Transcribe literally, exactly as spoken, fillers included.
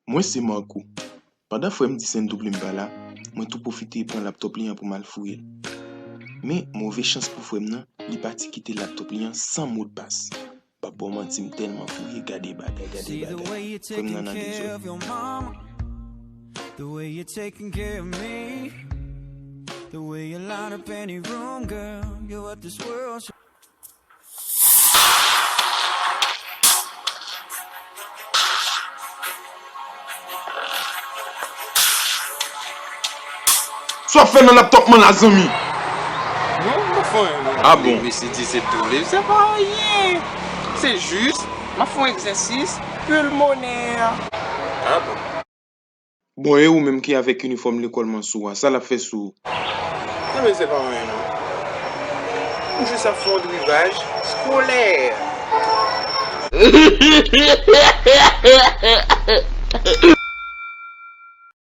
Mwen se Marco. Pandan frè m di Sendouble m pa la, mwen tou pwofite pran laptòp li an pou m al fouye l. Men, move chans pou frè m nan, li pati kite laptòp li an san modpas. Pa ba w manti, m tèlman fouye, gade bagay, gade bagay. Frè m nan nan dezòd. The way you're taking care of me, the way you light up any room, girl, you're what this world should. Sa w ap fè nan laptòp mwen la, zanmi? Non, m pa fè anyen non. Ah bon? Mesye di se doule, se pa anyen. Se jis, m ap fè yon egzèsis pulmonè. Ah bon? Bon, e ou menm ki avèk inifòm lekòl mwen sou a, sa l ap fè sou ou? Non, men se pa anyen non. M jis ap fè yon drivaj skolè.